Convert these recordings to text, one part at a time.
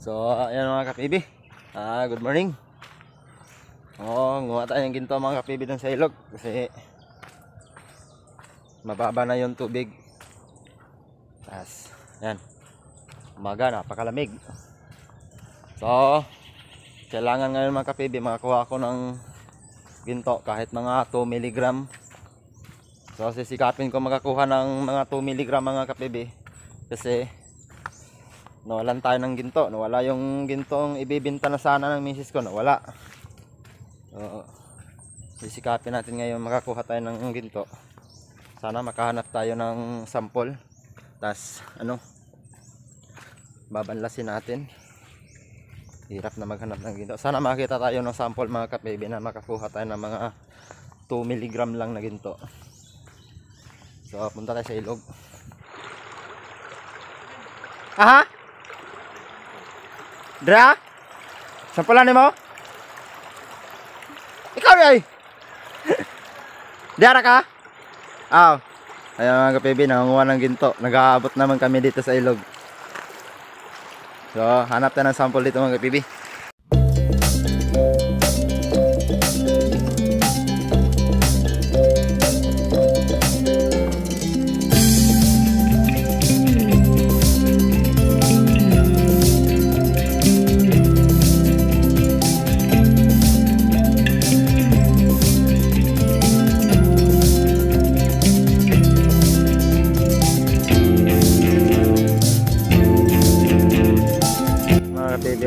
So, ayan mga kapibi. Good morning. Nguha tayo ng ginto mga kapibi dun sa ilog kasi mababa na yung tubig. Tapos, ayan. Umaga, napakalamig. So, kailangan ngayon mga kapibi makakuha ako ng ginto kahit mga 2 mg. So, sisikapin ko makakuha ng mga 2 mg mga kapibi kasi nawalan tayo ng ginto. Nawala yung gintong ibibinta na sana ng misis ko. Nawala. So, sisikapin natin ngayon makakuha tayo ng ginto. Sana makahanap tayo ng sample. Tas babanlasin natin. Hirap na maghanap ng ginto. Sana makita tayo ng sample mga kapibi na makakuha tayo ng mga 2 mg lang na ginto. So, punta tayo sa ilog. Aha? Dra? Sampulan mo? Ikaw ay. Diara ka? Ayan mga kapibi, nangunguha ng ginto. Nag-aabot naman kami dito sa ilog. So, hanap tayo ng sample dito mga kapibi.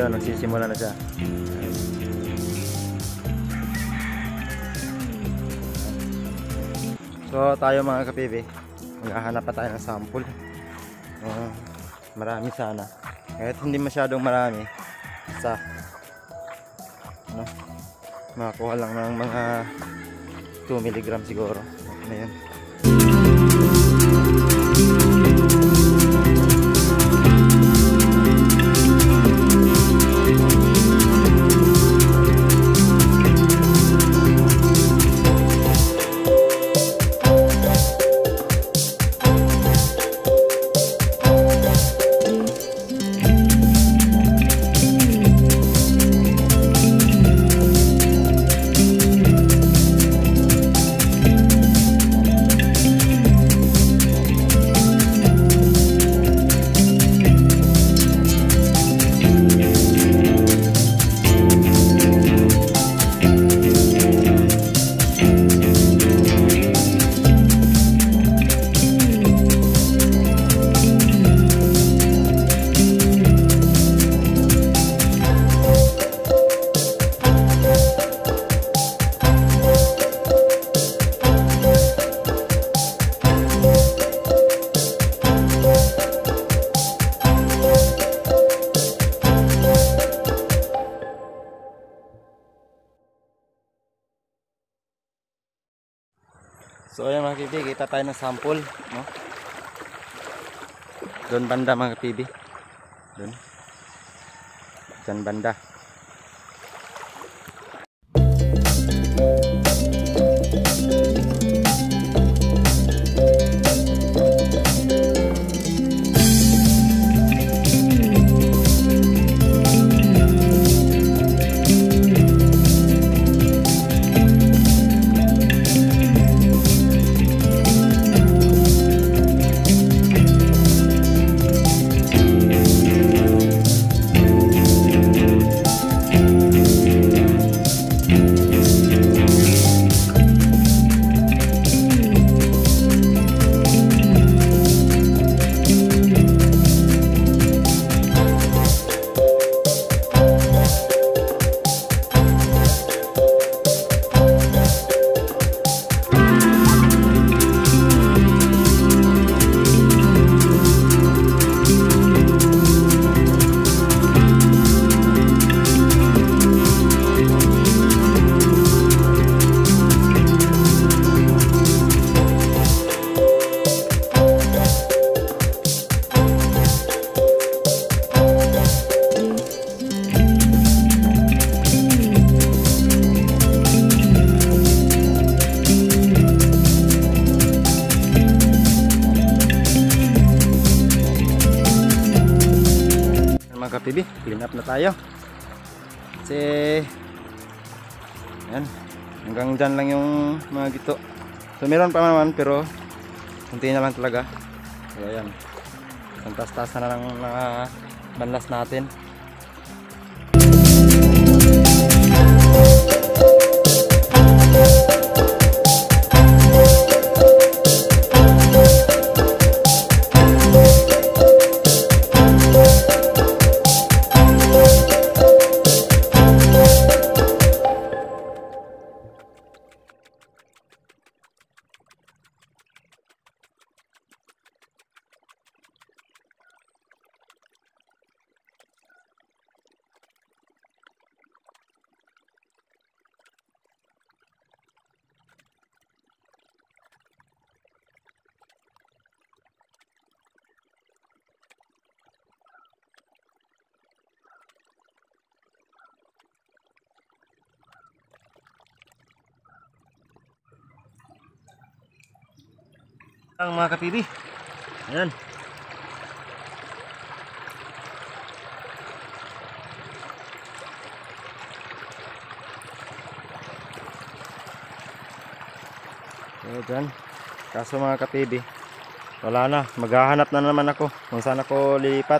Nagsisimula na siya. So tayo mga kapibi, maghahanap pa tayo ng sample. Marami sana, kahit hindi masyadong marami, makakuha lang ng mga 2 mg siguro. Okay na yun. So ayan mga kapibi, kita tayo ng sample, no? Doon banda mga kapibi. Doon. Diyan banda. PB, clean up na tayo. Kasi yan, hanggang dyan lang yung mga gito. So meron pa naman pero kunti na lang talaga. So ayan, ang taas-taas na lang banlas natin. Ang mga kapidi, ayan, so dyan, kaso mga kapidi, wala na, maghahanap na naman ako kung saan ako lilipat.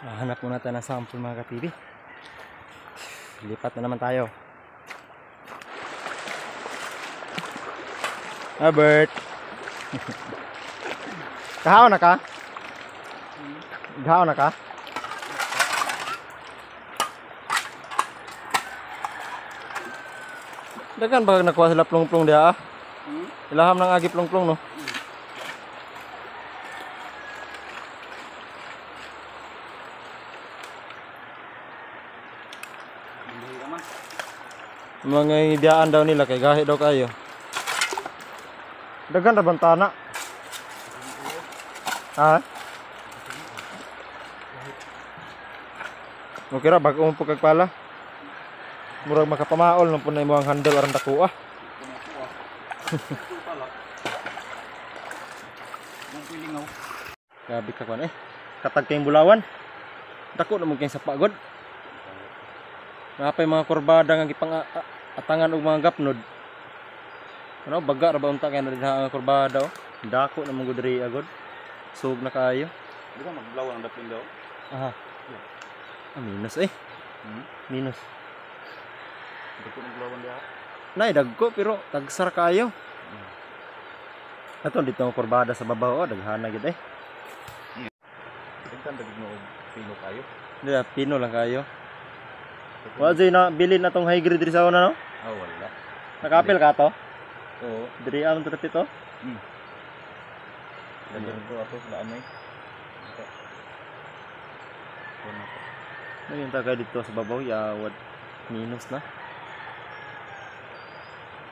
Hanap muna tayo ng sample mga kapidi, lipat na naman tayo. Albert. Kahaw na ka? Kahaw na ka? Dagan ba nakuha sila plong-plong dia ah? Ilaham ng agi plong-plong no? Mga idiyaan daw nila kay gahi daw kayo. Dagan ra bantana. Ha? Okay ra bag-o mo kag pala. Murag makapamaol nang punay mo ang handle aron dako ah. Gabi ka kwan eh. Katag kayong bulawan. Dako na mo kayong sapa god. Napay mga kurbada nga gipang atangan og mga gapnod. Ano baga ra ba unta kay na ang kurbada oh. Dako na mo gud diri agod. Sug na kayo. Di ba magblawan ang dapin daw? Aha. Minus eh. Minus. Dako magblawan dia. Nay dagko pero tagsar kayo. Ato dito ang kurbada sa babaw oh, daghana gid eh. Tingtan dagig mo og pino kayo. Dila pino lang kayo. Wa jay na bilin na tong high grade diri sa una no? Ah wala. Nakapil ka to? Oo. Diri ang trapit to? Ganyan ko ato sa anay. Kuno ko. Ngayon ta kay dito sa babaw yawad minus na.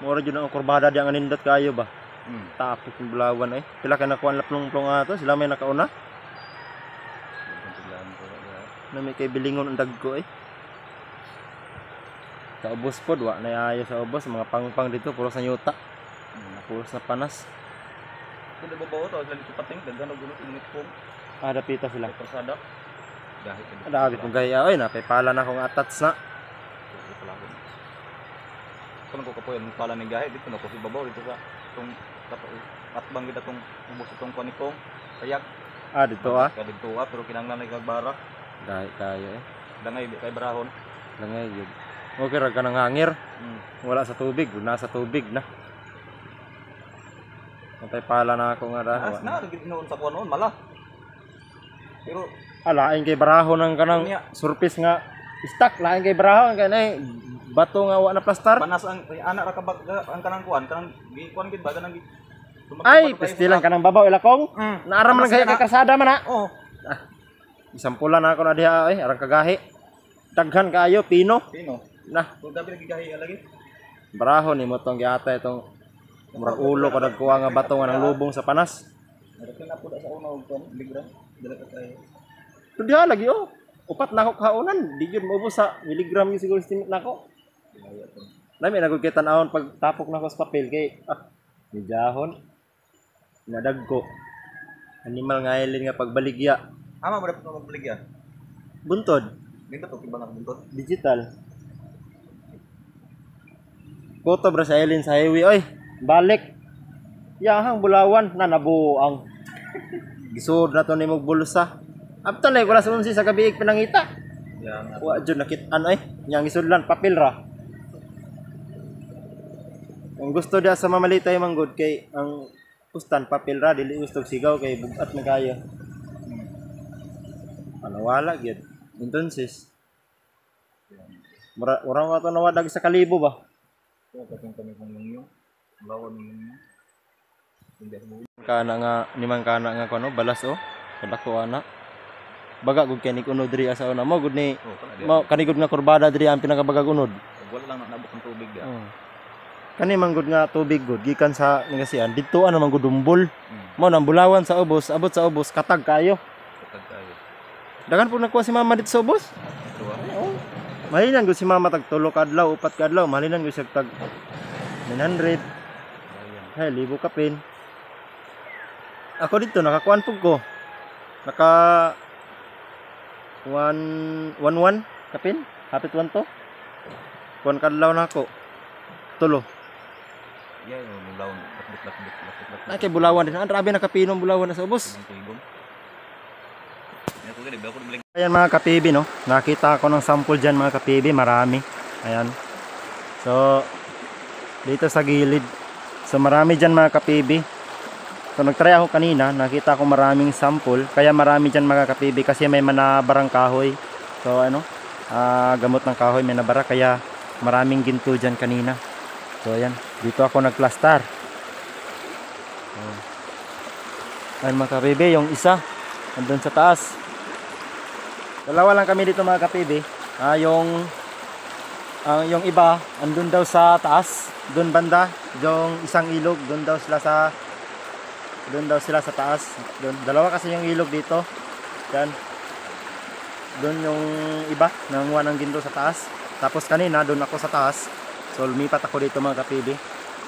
Mura jud ang kurbada di ang nindot kayo ba? Tapos yung bulawan eh. Pila ka nakuha na plong-plong ato, sila may nakauna. Na may kay bilingon ang dagko eh. Sa ubos pod wa na ayo sa ubos mga pangpang dito puro sa yuta. Puro sa panas. Kun di babaw to dali pating daghan og gunot init ko. Ada pita sila. Persada. Dahil Ada abi kung gaya oy na pay pala na kong atats na. Kung ko kapoy ang pala ning gahi dito na ko si babaw dito sa tong atbang gid atong ubos itong panikong kayak. Ah dito ah. Kadto pero kinahanglan kag bara. Dai kayo eh. Dangay di kay barahon. Langay yun. Okay ra ka nang hangir. Wala sa tubig, nasa tubig na. Antay pala na ako nga As na gid noon sa kuno mala. Pero lain kay barahon ang kanang surface nga stock lain kay barahon kanay bato nga wa na plastar. panas ang anak ra ka ang kanang kuan kanang gikuan gid ba kanang Ay, pistilan ka ng babaw ilakong. Naaram lang kay kasada man na. Oh. Isampulan na ako na diha ay arang kagahi. Daghan kaayo pino. Pino. Nah, Kung dapat nagkahiya lagi. barahon ni mo tong giata itong murag ulo ko nagkuha nga bato nga nang lubong sa panas. Narating na po sa una og kon, ligra. Dala ka kay. Pero diha lagi oh. Upat na ako kaunan, di gyud maubos sa miligram yung siguro estimate nako. Lami nagkita naon pag tapok na ko sa papel kay ni jahon nadagko. Animal nga ilin nga pagbaligya. Ama mo dapat magbaligya. Buntod. Dito to tiba ng buntot. Digital. Koto bra sa ilin sa highway. Oy, balik. Yahang bulawan na nabuang. Gisud na to ni mong bulsa. Aptan ay wala sa unsi sa gabi pinangita. Ya nga. Wa jud nakit-an ay. Yang isudlan papel ra. Ang gusto dia sa mamalitay manggod kay ang kustan papel ra dili gusto sigaw kay bugat na kaya. Ano wala gyud. Entonces orang wa to nawadag sa kalibo ba? So katong kami kung yung lawan yung hindi mo. Kana nga nimang kana nga kuno balas o. Kadako ana. Baga gud kay ni kuno diri asa una mo gud ni Oh, kana mo kanigod nga kurbada diri ang pinakabagag unod. wala lang nabot ng tubig ya. Kani manggod nga tubig gud gikan sa ngasian didto ana manggod dumbol. Hmm. Mo nang bulawan sa ubos, abot sa ubos katag kayo. Katag tayo. Dagan po nakuha si mama dito sa ubos. Ito ah. Oo. Mahinan gud si mama tag 3 kadlaw, 4 kadlaw, mahinan gud siya tag 900. Ayan. Hay, libo ka pin. Ako dito nakakuan pug ko. Naka 111 kapin, hapit 1 to. Kuan kadlaw na ako. Tulo. Yeah, yung lawan lakbit. Ay kay bulawan din. Ang grabe na kapinom bulawan na sa ubos. Ang tigom. Ako gani ba ko balik. Ayan mga kapibi, no? Nakita ko ng sample dyan mga kapibi, marami. Ayan. So, dito sa gilid. So, marami dyan mga kapibi. So, nagtry ako kanina, nakita ko maraming sample. Kaya marami dyan mga kapibi kasi may manabarang kahoy. So, ano? Gamot ng kahoy may nabara. Kaya maraming ginto dyan kanina. So, ayan. Dito ako nagplastar. Ayan mga kapibi, yung isa. Andun sa taas. Dalawa lang kami dito mga kapibi. Yung iba andun daw sa taas, doon banda, yung isang ilog, doon daw sila sa taas. Doon dalawa kasi yung ilog dito. Yan. Doon yung iba nanguha ng ginto sa taas. Tapos kanina doon ako sa taas. So lumipat ako dito mga kapibi.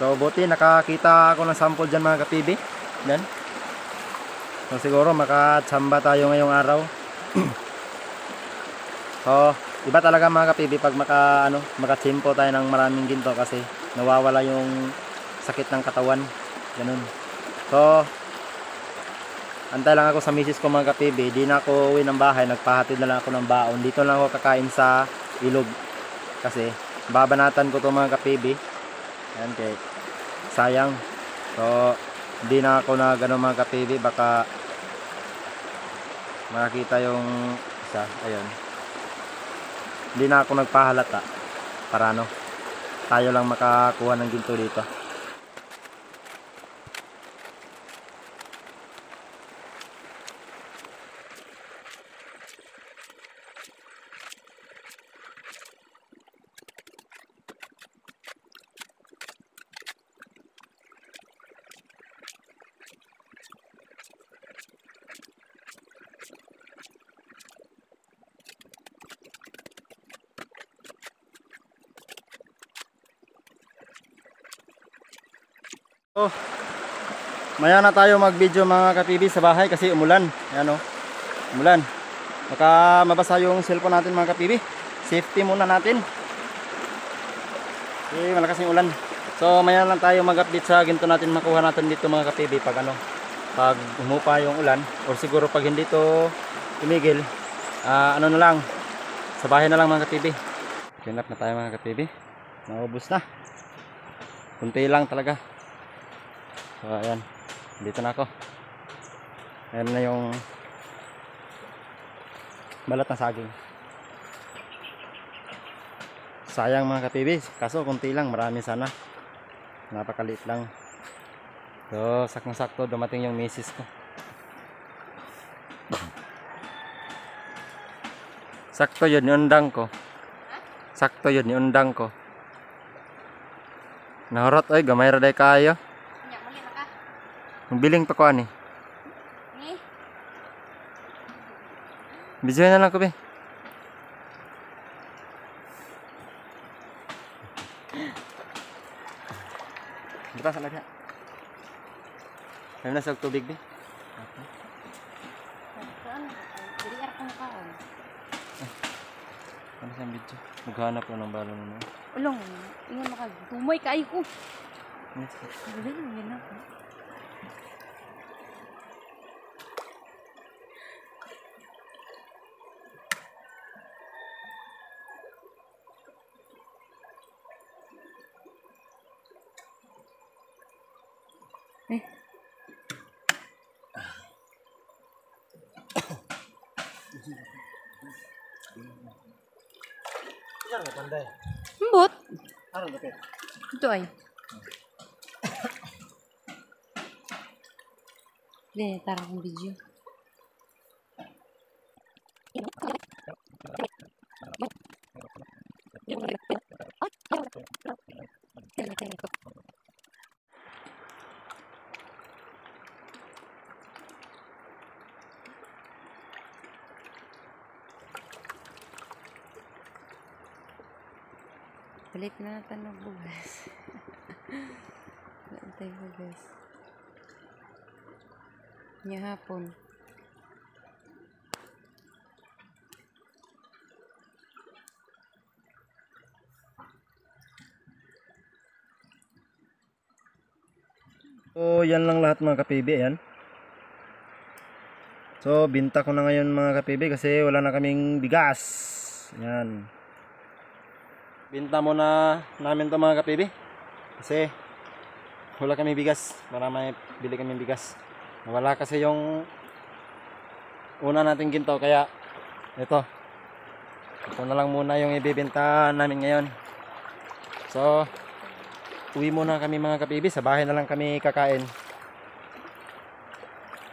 So buti nakakita ako ng sample diyan mga kapibi. Yan. So siguro makatsamba tayo ngayong araw. So, iba talaga mga kapibi pag makatsimpo tayo ng maraming ginto kasi nawawala yung sakit ng katawan. Ganun. So, antay lang ako sa misis ko mga kapibi. Di na ako uwi ng bahay. Nagpahatid na lang ako ng baon. Dito lang ako kakain sa ilog. Kasi, babanatan ko to mga kapibi. Ayan kay sayang. So, hindi na ako na gano'n mga kapibi. Baka makakita yung isa. Ayun. Hindi na ako nagpahalata para tayo lang makakuha ng ginto dito. Oh, maya na tayo mag-video mga kapibi sa bahay kasi umulan. Ayan o, umulan. Baka mabasa yung cellphone natin mga kapibi. Safety muna natin. Okay, malakas yung ulan. So maya lang tayo mag-update sa ginto natin makuha natin dito mga kapibi pag pag humupa yung ulan or siguro pag hindi to tumigil, na lang, sa bahay na lang mga kapibi. Clean up na tayo mga kapibi. Naubos na. Kunti lang talaga. So ayan, dito na ako. Ayan na yung balat ng saging. Sayang mga kapibi, kaso kunti lang, marami sana. Napakaliit lang. So sakto-sakto dumating yung misis ko. Sakto yun, niundang ko. Sakto yun, niundang ko. Nahurot ay, gamay ra day kayo. Ang biling pa ko ani. Video na lang ko be. Kita sa lagya. Kaya na sa tubig be. Okay. akong kaon. Ano sa video? Maghanap ko ng balon mo. Ulong, ingon maka tumoy kaayo ko. Yes. Dali lang yan ako. Eh. Mbot. Ito ay. Dili, tara kong video. Palit na natin ng bugas. Palit tayo bugas. Niya hapon. So, yan lang lahat mga kapibi, ayan. So, binta ko na ngayon mga kapibi kasi wala na kaming bigas. Ayan. Binta muna namin to mga kapibi. Kasi wala kaming bigas. Para may bili kaming bigas. Wala kasi yung una nating ginto kaya ito. Ito na lang muna yung ibibenta namin ngayon. So, uwi muna kami mga kapibi, sa bahay na lang kami kakain.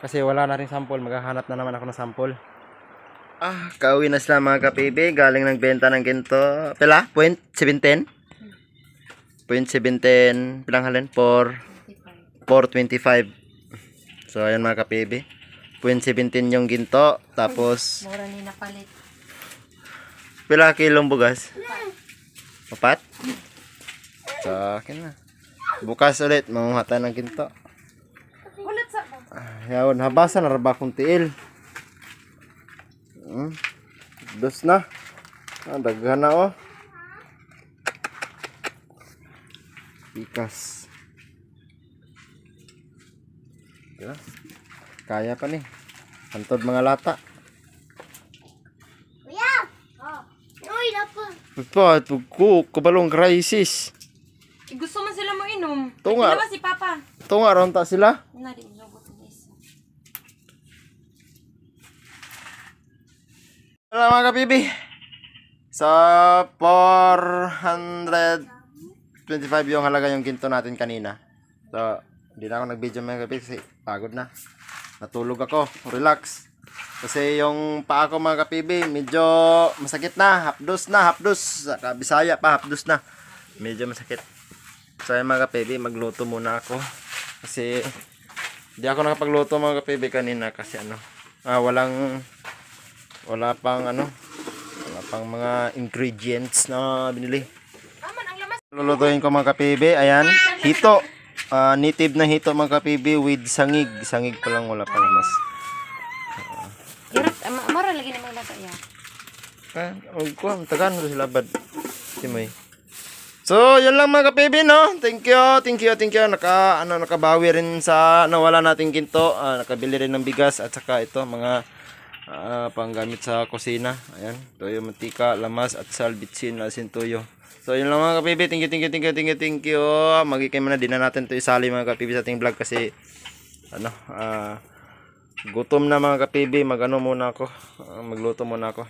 Kasi wala na rin sample, maghahanap na naman ako ng sample. Kauwi na sila mga kapibi, galing nagbenta ng ginto. Pila? 0.710? 0.710, pilang halin? 4.25. So ayan mga kapibi, 0.17 yung ginto. Tapos Mura ni napalit. pila kilong bugas? 4? Sa akin na. Bukas ulit, manguhatan ng ginto. Ulit sa Yawon, habasa na raba kong tiil. Dos na. Daghan na oh. Bikas. Diba? Kaya pa ni. Hantod mga lata. Kuya! Uy, napa! Pagpa, tugko, kabalong crisis. gusto man sila mo inom. Ito nga. Kailan si Papa? Ito nga, ron ta sila. Na din, lobot na isa. Wala mga kapibi. Sa 425 yung halaga yung ginto natin kanina. So, hindi na ako nag-video mga kapibi kasi pagod na. Natulog ako, relax. Kasi yung paa ko mga kapibi, medyo masakit na. Hapdos na, hapdos. Sa Bisaya pa, hapdos na. Medyo masakit. So, yung mga kapibi, magluto muna ako. Kasi, hindi ako nakapagluto mga kapibi kanina kasi ano, wala pang mga ingredients na binili. Aman, ang lamas. Lulutuin ko mga kapibi, ayan, hito. Native na hito mga kapibi with sangig. Sangig pa lang, wala pang mas. Irap, amara lagi na mga lata ya. Ang tagan mo sila bad. Timoy. So, yan lang mga kapibi, no? Thank you. Nakabawi rin sa nawala nating ginto. Nakabili rin ng bigas at saka ito, mga panggamit sa kusina. Ayan, toyo, mantika, lamas at salbitsin, asin, toyo. So, yun lang mga kapibi. Thank you. Magiging na, di na natin ito isali mga kapibi sa ating vlog kasi gutom na mga kapibi. Magluto muna ako.